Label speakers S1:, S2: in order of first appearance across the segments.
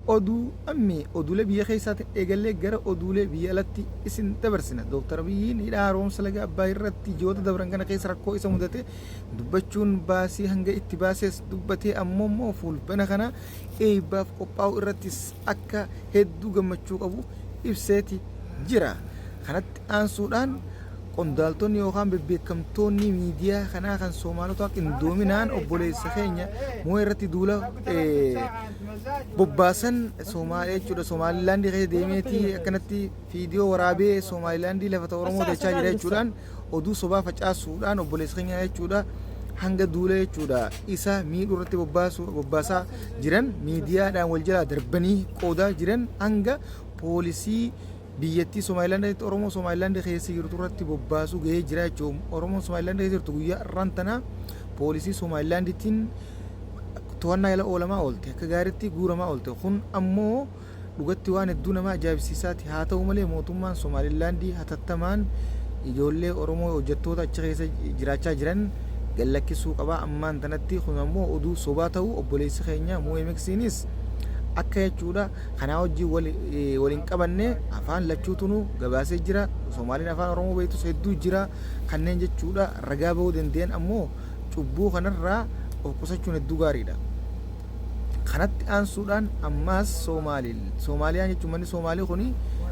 S1: Oduu Ammee oduulee biyya keessaatiin eegallee gara oduulee biyya alatti isin dabarsina. Dooktar Abiyyiin hidha haaromsa laga Abbaay irratti ji'oota dabran kana keessa rakkoo isa mudate dubbachuun baasii hanga itti baases dubbatee ammoo immoo fuulbana kana eebbaaf qophaa'uu irrattis akka hedduu gammachuu qabu ibseeti jira. Kanatti aansuudhaan qondaaltonni yookaan bebbeekamtoonni miidiyaa kanaa kan Somaalotaa qindoominaan obboleessa keenya moo irratti duula bobbaasan Somaalee jechuudha. Somaalilaandii keessa deemeeti akkanatti viidiyoo waraabee Somaalilaandii lafa ta'u Oromoo dachaa jira jechuudhaan oduu sobaa facaasuudhaan obboleessa keenya jechuudha hanga duula jechuudha isa miidhuu irratti bobbaasaa jiran miidiyaadhaan wal jalaa darbanii qoodaa jiran hanga poolisii biyyattii Somaalilaanditti Oromoo Somaalilaand keessa jirtu irratti bobbaasuu gahee jira jechuun Oromoon Somaalilaand keessa jirtu guyyaa har'aan tana poolisii Somaalilaandittiin to'annaa jala oolamaa oolte akka gaariitti guuramaa oolte kun ammoo dhugatti waan hedduu nama ajaa'ibsiisaati haa ta'u malee mootummaan Somaalilaandii hatattamaan ijoollee Oromoo hojjettoota achi keessa jiraachaa jiran gallakkisuu qaba ammaan tanatti kun ammoo oduu sobaa ta'uu obboleessi keenya Muu'eemiksiinis akka jechuudha kanaa wajjin wal hin qabanne afaan lachuutunu gabaasee jira. Somaaliin afaan Oromoo beektus hedduu jira. Kanneen jechuudha ragaa bahuu danda'an ammoo cubbuu kanarraa of qusachuun hedduu gaariidha. Kanatti aansuudhaan ammaas Soomaalii Soomaaliyaan jechuun manni Soomaalii kuni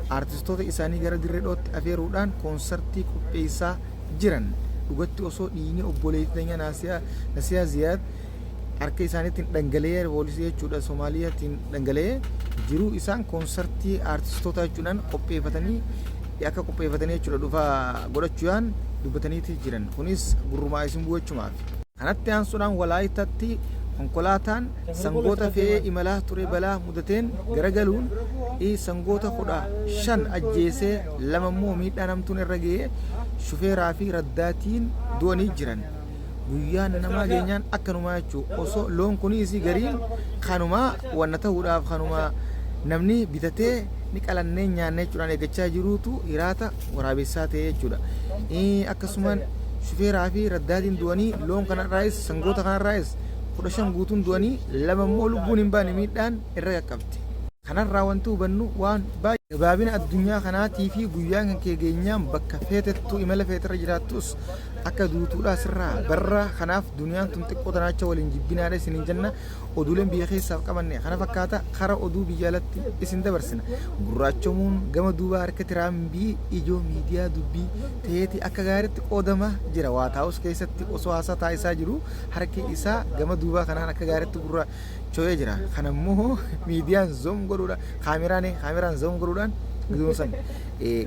S1: aartistoota isaanii gara dirree dhootti afeeruudhaan koonsartii qopheessaa jiran. Dhugatti osoo dhiigni obboleettii teenya Nasiyaa Ziyaad harka isaaniitiin dhangala'ee poolisii jechuudha Soomaaliyaatiin dhangala'ee jiruu isaan koonsartii aartistoota jechuudhaan qopheeffatanii akka qopheeffatanii jechuudha dhufa godhachuudhaan dubbataniiti jiran. Kunis gurrumaa isin bu'achumaaf. Kanatti aansuudhaan Walaayitaatti konkolaataan sangoota fe'ee imalaa ture balaa mudateen garagaluun sangoota 15 ajjeesee 2 immoo miidhaan hamtuun irra ga'ee shufeeraa fi raddaatiin du'anii jiran. Guyyaan namaa geenyaan akkanumaa jechuu osoo loon kunis gariin kanumaa wanna ta'uudhaaf kanuma namni bitatee ni qalannee nyaanna jechuudhaan eeggachaa jiruutu hiraata waraabessaa ta'e jechuudha. Akkasumaan shufeeraa fi raddaatiin du'anii loon kanarraayis sangoota kanarraayis 15 guutuun du'anii 2 immoo lubbuun hin baane miidhaan irra qaqqabde. Kanarraa wanti hubannu waan baay'ee. Gabaabina addunyaa kanaatii fi guyyaan kan kee geenyaan bakka feetettuu imala feeterra jiraattus akka duutuudhaa sirraa barra kanaaf duniyaan tun xiqqoo tanaacha waliin jibbinaadha isiniin jenna oduuleen biyya keessaaf qabanne kana fakkaata kara oduu biyya alatti isin dabarsina gurraachomuun gama duubaa harka tiraambii ijoo miidiyaa dubbii ta'eeti akka gaariitti qoodama jira waataawus keessatti osoo haasaa taasisaa jiru harki isaa gama duubaa kanaan akka gaariitti gurraacho'ee jira kana immoo miidiyaan zoom godhuudha kaameraan zoom godhuudhaan giduun san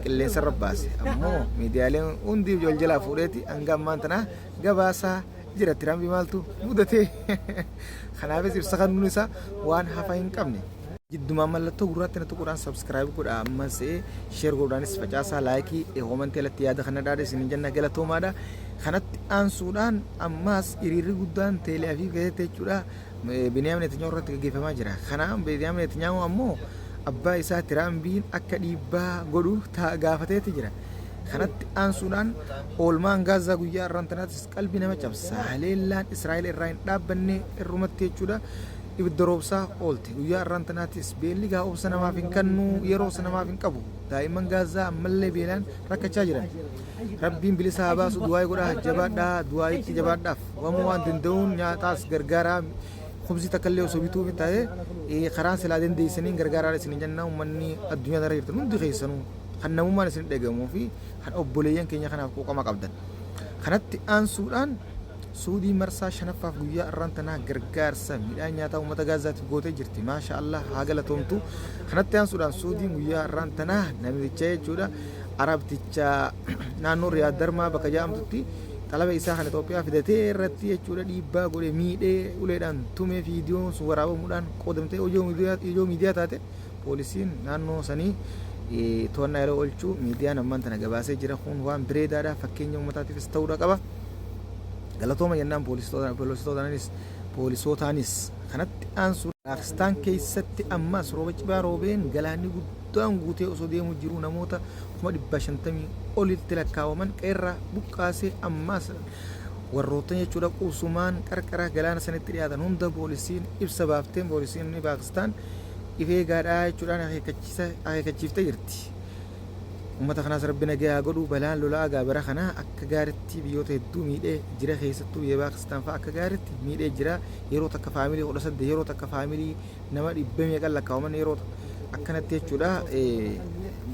S1: qilleensarra baase ammoo miidiyaaleen hundi wal jalaa fuudheeti hanga ammaan tanaa gabaasaa jira Tiraampi maaltu mudatee kanaafis ibsa kennuun isaa waan hafa hin qabne. Jiddumaan mallattoo gurraatti na tuquudhaan subscribe godha ammas share godhuudhaanis facaasaa laayikii koomantii alatti yaada kana dhaadha isiniin jenna galatoomaadha. Kanatti aansuudhaan ammas hiriirri guddaan Teelee Aviiv keessatti jechuudha Biniyaam Netanyahu irratti gaggeeffamaa jira. Kanaan Biniyaam Netanyahu ammoo abbaa isaa Tiraampiin akka dhiibbaa godhu gaafateeti jira. Kanatti aansuudhaan oolmaan Gaazaa guyyaa har'aan tanaatis qalbii nama cabsa. Haleellaan Israa'el irraa hin dhaabbanne irrumatti jechuudha ibidda roobsaa oolte. Guyyaa har'aan tanaatis beelli gaa obsa namaaf hin kennu yeroo obsa namaaf hin qabu. Daa'imman Gaazaa ammallee beelaan rakkachaa jiran. Rabbiin bilisa haa baasu du'aa'ii godhaa jabaadhaa du'aa'itti jabaadhaaf. Wamuu waan danda'uun nyaataas gargaaraa khubzii takka illee osoo bituuf ta'e karaan silaa dandeessaniin gargaaraadha isin jenna uummanni addunyaa irra jirtan hundi keessanuu kan namummaan isin dhagahamuu fi kan obboleeyyan keenya kanaaf quuqama qabdan. Kanatti aansuudhaan Suudii marsaa shanaffaaf guyyaa arraan tanaa gargaarsa midhaan nyaataa uummata Gaazaatiif gootee jirti. Maasha Allah haa galatoomtu. Kanatti aansuudhaan Suudiin guyyaa arraan tanaa namicha jechuudha Arabticha naannoo Riyaad Darmaa bakka jedhamtutti xalaba isaa kan Itoophiyaa fidatee irratti jechuudha dhiibbaa godhe miidhee uleedhaan tumee viidiyoon sun waraabamuudhaan qoodamtee ijoo miidiyaa taate poolisiin naannoo sanii to'annaa yeroo oolchuu miidiyaan ammaan tana gabaasee jira kun waan bireedaadha fakkeenya uummataatiifis ta'uudha qaba. Galatooma jennaan poolisootaaniis kanatti aansuun Paakistaan keessatti ammas rooba cimaa roobeen galaanni guddaan guutee osoo deemuu jiruu namoota 50,000 olitti lakkaawaman qe'eerraa buqqaasee ammas warroottan jechuudha qubsumaan qarqara galaana sanitti dhiyaatan hunda poolisiin ibsa baafteen poolisiin Paakistaan If eegaadhaa jechuudhaan akeekkachiiftee jirti. Ummata kanaas Rabbi nagaya haa godhu. Balaan lolaa gaa bara kana akka gaaritti biyyoota hedduu miidhee jira keessattuu biyya Paakistaan fa'a akka gaaritti miidhee jira. Yeroo takka faamilii 18 yeroo takka faamilii nama dhibba meeqan lakkaawaman yeroo akkanatti jechuudha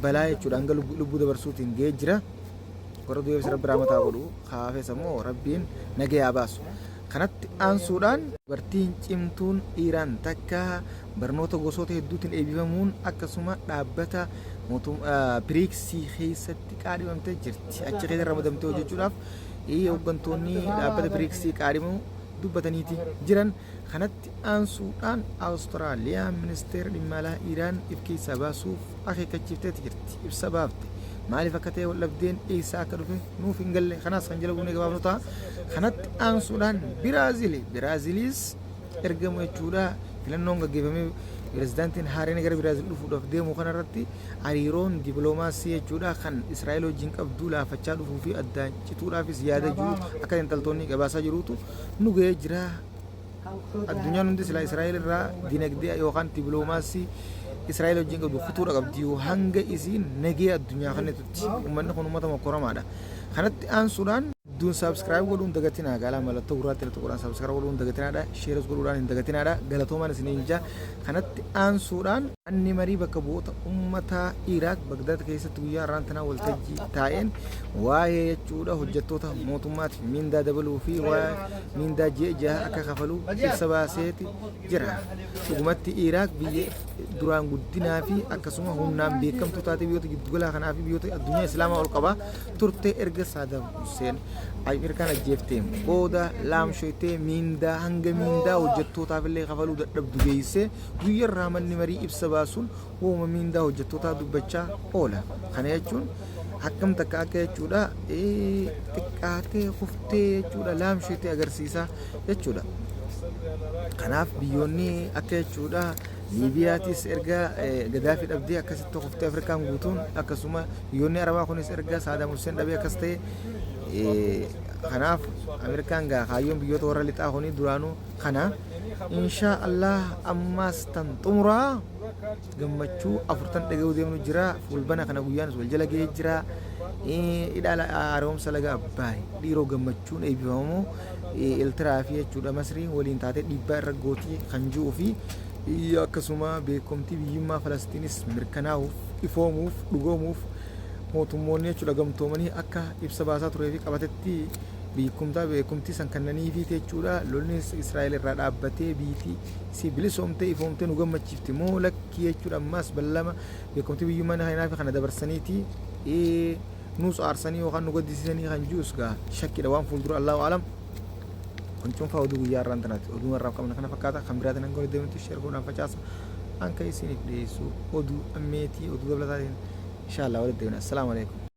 S1: balaa jechuudha hanga lubbuu dabarsuutiin ga'ee jira. Warra du'eefis Rabbi rahmata haa godhu. Kaafes ammoo Rabbiin nagaya haa baasu. Kanatti aansuudhaan dubartiin cimtuun Iiraan takka barnoota gosoota hedduutiin eebifamuun akkasuma dhaabbata Biriiksii keessatti qaadhimamtee jirti. Achi keessa ramadamtee hojjechuudhaaf hooggantoonni dhaabbata Biriiksii qaadhimuu dubbataniiti jiran. Kanatti aansuudhaan Awustiraaliyaan ministeera dhimma alaa Iiraan if keessaa baasuuf akeekkachiifteeti jirti. Ibsa baafte. Maaliif akka ta'e waldhabdeen eessaa akka dhufe nuuf hin galle. Kanaas kan jala buunee gabaafnu ta'a. Kanatti aansuudhaan Biraazili. Biraaziliis ergamu jechuudha. Filannoon gaggeeffamee pirezidaantiin haareen gara Biraazil dhufuudhaaf deemu kanarratti hariiroon dippiloomaasii jechuudha kan Israa'el wajjin qabdu laafachaa dhufuu fi addaan cituudhaafis yaada jiru akka xiinxaltoonni gabaasaa jirutu nu ga'ee jira. Addunyaan hundi silaa Israa'el irraa dinagdee yookaan dippiloomaasii Israa'el wajjin qabdu kutuudha qabdi hanga isiin nagee addunyaa kennitutti. Uummanni kun uummata mokkoramaadha. Kanatti aansuudhaan Duun subscribe godhuun dagatinaa gaalaa mallattoo gurraatti irra tuquudhaan subscribe godhuun dagatinaadha shares godhuudhaan hin dagatinaadha galatoomaan isiniin jaa kanatti aansuudhaan manni marii bakka bu'oota ummataa Iraaq Bagdaad keessatti guyyaa har'aan tanaa waltajjii taa'een waa'ee jechuudha hojjettoota mootummaatiif miindaa dabaluu fi waa'ee miindaa ji'a jaha akka kafalu ibsa baaseeti jira. Dhugumatti Iraaq biyya duraan guddinaa fi akkasuma humnaan beekamtuu taatee biyyoota giddugalaa kanaa fi biyyoota addunyaa Islaamaa ol qabaa turte erga Saadaam Huseen Ameerikaan ajjeefteen booda laamshoytee miindaa hanga miindaa hojjettootaaf illee kafaluu dadhabdu geessee guyyarraa manni marii ibsa baasuun wooma miindaa hojjettootaa dubbachaa oola. Kana jechuun akkam takka akka jechuudha xiqqaatee kuftee jechuudha laamshoytee agarsiisa jechuudha. Kanaaf biyyoonni akka jechuudha Liibiyaatis erga Gadaafii dhabdee akkasitti kuftee Afrikaan guutuun akkasuma biyyoonni Arabaa kunis erga Saadaam Hussein dhabee akkas ta'e kanaaf Ameerikaan gaa kaayyoon biyyoota warra lixaa kuni duraanuu kana inshaa Allah ammaas tan xumuraa gammachuu afurtan dhaga'uu deemnu jira fulbana kana guyyaanis wal jala ga'ee jira hidha haaromsa laga Abbaay dhiiroo gammachuun eebbifamu Eltiraa fi jechuudha Masriin waliin taatee dhiibbaa irra gootii kan ji'uu fi akkasuma beekomtii biyyummaa Falastiinis mirkanaa'uuf ifoomuuf dhugoomuuf mootummoonni jechuudha gamtoomanii akka ibsa baasaa turee fi qabatetti beekumtaa beekumtii san kannaniifi jechuudha lolli Israa'el irraa dhaabbatee biitii si bilisoomtee ifoomtee nu gammachiifti moo lakkii jechuudha ammaas ballama beekumtii biyyummaa kanaa fi kana dabarsaniiti nuus aarsanii yookaan nu gaddisiisanii kan ji'us gaa shakkidha waan fuuldura Allahu alam. Kun cuunfaa oduu guyyaa har'aan tanaati. Oduu har'aaf qabna kana fakkaata. Kan biraatiin hanga walitti deebinutti share godhaan facaasa. Anka isiniif dhiyeessu oduu ammeetii oduu dabalataatiin inshallah walitti deebina. Assalaamu alaikum.